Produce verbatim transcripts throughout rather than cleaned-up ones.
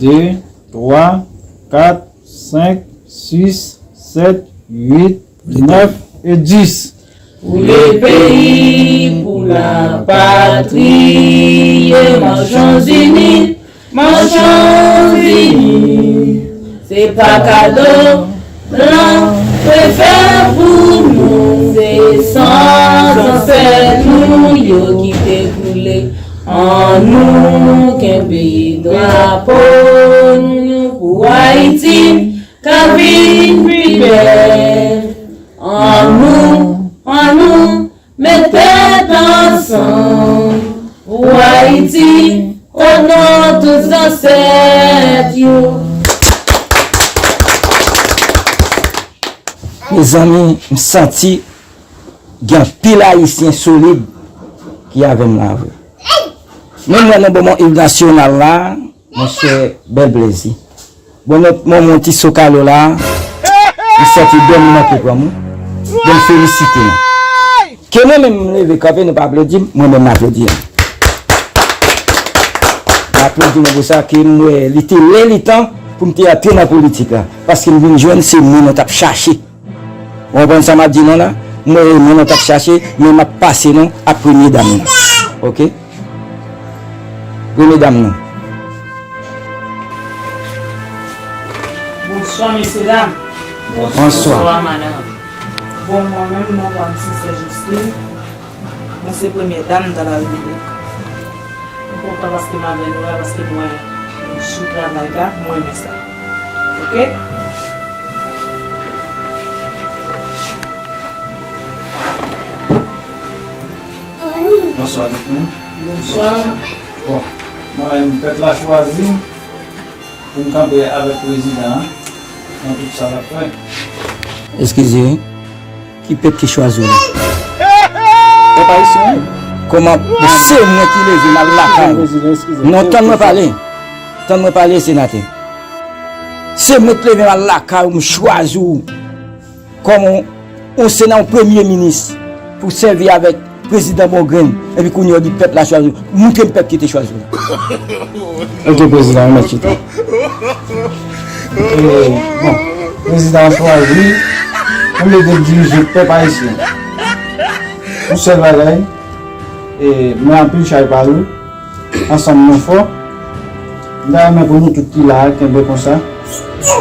de, twa, kat, senk, sis, sèt, uit, nèf e dis. Pou le peyi, pou la patrie, Marchanzini, Marchanzini. Se pa kado blan te fè pou nou, se san zansèt nou yo ki te koule. Annou kenbe drapo nou pou Ayiti ka vin pi bèl. Annou, annou met tèt ansanm pou Ayiti, o non tout zansèt yo. Mezanmi, m santi gen anpil Ayisyen solid ki avè m la vre. Men mwen nan moman im nasyonal la, monchè, bèl plezi. Bon, mwen, mwen, mwen ti sokalo la, m santi dòmi manke pran m. Bon, felisite nou. Ke mwen menm m leve kanpe, nou pa aplodi m, mwen menm m aplodi nou. M aplodi nou pou sa ke m wè li te lè li tan pou m te antre nan politik la. Paske m vin jwenn se moun nou t ap chache. Ou konprann sa m ap di nou la? M wè moun nou t ap chache, men m ap pase nou ak premye dam nan. Oke? Premye dam nan. Bonswa, mesye dam. Bonswa. Bonswa, madanm. Bon, mwen menm, non pa m se Sè Jistin. Mwen se premye dam de la Repiblik. M kontan paske m avè nou la, paske m wè jou travay la, mwen renmen sa. Oke? Bonswa tout moun. Bonswa. Bon, mwen menm pèp la chwazi m pou m kanpe avèk prezidan an nan tout sa l ap fè. Eskize, wi. Ki pèp ki chwazi w la? Pèp ayisyen, wi. Kòman? Bon, se mwen ki leve m al lakay ou. Non, tann mwen pale. Tann mwen pale, senatè. Se mwen ki leve m al lakay ou, m chwazi w kòm yon, yon sena, yon premye minis pou sèvi avèk prezidan Bongrenn, epi kounye a w di pèp la chwazi w. Montre m pèp ki te chwazi w la. Oke, prezidan, ou mèt chita. E, bon, prezidan an chwazi pou l ede dirije pèp ayisyen. Yon sèl bagay, e, men anpil chay pa lou. Ansanm nou fò. M ta renmen pou nou tout ki la a kenbe konsa.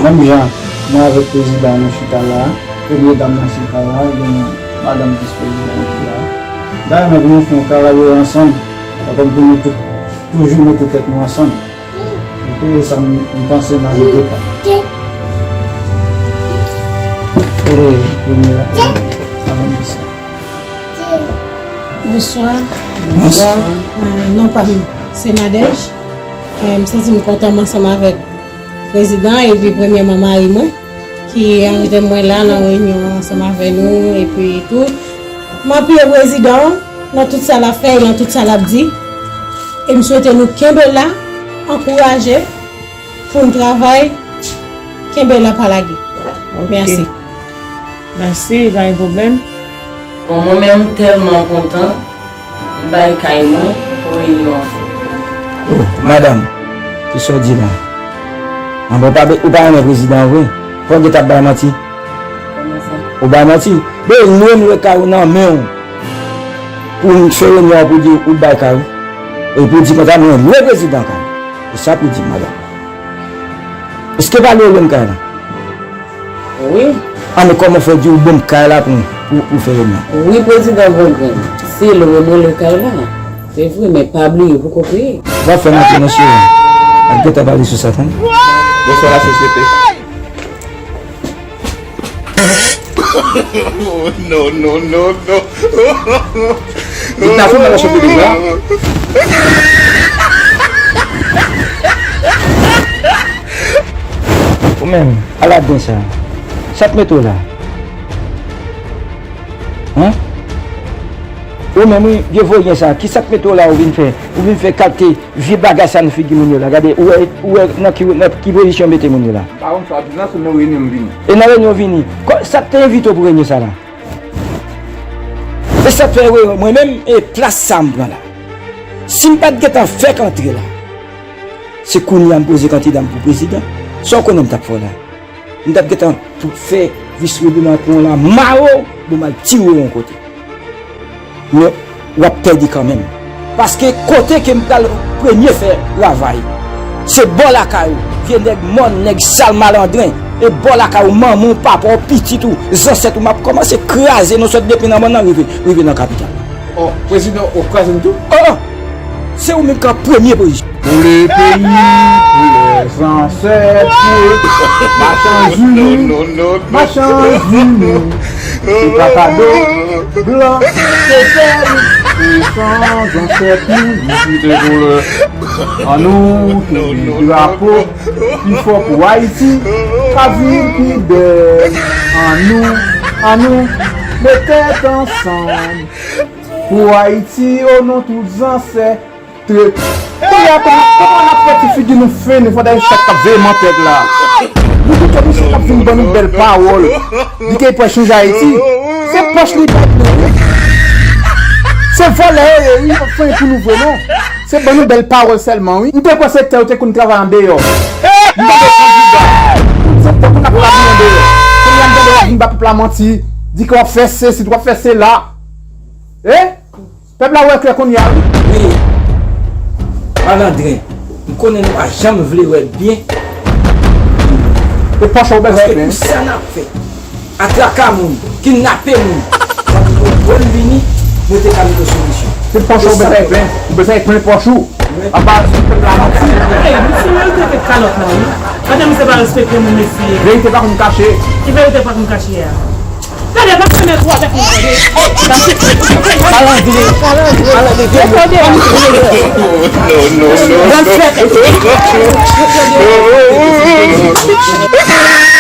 Menm jan mwen avèk prezidan nou chita la a, premye dam nan chita la a, gen madanm vis prezidan ki la a. M ta renmen pou nou fè yon travay yo ansanm, kòm pou nou tout toujou mete tèt nou ansanm. Epi e sa m, m panse nan de pa. E premye la, sa m di sa. Bonswa. Bonswa. Euh, non pa m se Nadège. Euh, m santi m kontan m ansanm avèk prezidan epi premyèman mari mwen ki envite mwen la nan reyinyon an ansanm avè nou epi tou. M apiye prezidan an nan tout sa l ap fè e nan tout sa l ap di. E m swete nou kenbe la, ankouraje pou n travay, kenbe la pa lage. Ok. Mèsi. Mèsi, pa gen pwoblèm. Bon, mwen menm, m tèlman kontan, m bay kay mwen pou reyinyon an. Oh, madanm, kisa w di la? An bon, ou pa, ou pa renmen prezidan an vre? Fò w gentan ap bay manti. Kòman sa? Ou bay manti. Ben, lwe m lwe kay ou nan men w pou m fè reyinyon an pou di ou bay kay ou. Epi w di konsa, mwen lwe prezidan kay. E sa pou di, madanm. Èske pa lwe lwe m kay la? Wi. An, men kòman fè di ou ban m kay la pou, pou, pou fè reyinyon? Wi, prezidan Bongrenn, se lwe mwen lwe kay la. Se vre, men pa bliye pou konpeye. W ap fè m antre nan cheri. Al gentan pale sou sa, tann. Bonswa, lasosyete. No, no, no, no. Li pa fè mal a chòt de la. Ou menm, ala den sa. Sa k mete w la? Hen? Ou menm, wi, vye voryen sa. Kisa k mete w la ou vin fè? Ou vin fè kalite vye bagay sa nan figi moun yo la. Gade, ou wè, ou wè nan ki, nan ki pozisyon yo mete moun yo la. M pa konn sa w ap di la, se nan reyinyon m vini. E nan reyinyon w vini. Kò, sa k te envite w pou reyinyon sa la? E sa k fè, wi, mwen menm, e plas sa m pran la. Si m pa t gentan fèk antre la, Se kounye a m poze kandida m pou prezidan. Sa w konnen m t ap fè w la? M t ap gentan fè vis Rèbè Mapon la mare w, bon, m al tire w yon kote. Men w ap pèdi kanmenm. Paske kote ke m pral premye fè travay, se bò lakay ou, vye nèg mòn, nèg sal, malandren. E bò lakay ou, manman w, papa w, pitit ou, zansèt ou, m ap kòmanse kraze non sòt depi nan mòn nan rive, rive nan kapital. Oh, prezidan, w ap kraze m tou? Oh, oh! Se ou menm k ap premye, prezidan. Pou le peyi, pou lèzansèt, pou machann zini, machann zini. Se pa kado blan te fè nou, se san zansèt nou, nou kite koulè. Annou tounen drapo pi fò pou Ayiti ka vin pi bèl. Annou, annou met tèt ansanm pou Ayiti, o non tout zansèt. Kounye a, kòman, kòman n ap fè ti figi nou fen, nou fò dèyè chak k ap veye mantèg la? Nou tout misye k ap vin ban nou bèl pawòl. Li ke pral chanje Ayiti. Se pòch li bèl nou, wi. Se vòlè yo ye, wi. Yo p ap fè anyen pou nou vre, non. Se ban nou bèl pawòl sèlman, wi. M te kwè se tè yo te konn travay andeyò. M te kwè kandida. Se tè konn ap travay andeyò. Kounye a, m tande w ap vin ba pèp la manti. Di ke w ap fè sesi, w ap fè sela. Eh? Pèp la wè klè kounye a, wi. Wi. Malandren, m konnen nou pa janm vle wè byen. E pòch ou bezwen plen. Paske pou sa n ap fè, atraka moun, kidnape moun, sa pou mwen vini, mwen te ka mete solisyon. Se pòch ou bezwen plen, ou bezwen plen pòch ou. Apa, pèp la manti. Ey, misye merite tèt kalòt la, wi. Gade misye pa respekte moun, mesye. Verite pa konn kache. Ki verite pa konn kache a? Gade, pa fè mèt ou avèk mwen, tande. Malandren, malandren, malandren. Tande. Non, non, non, non.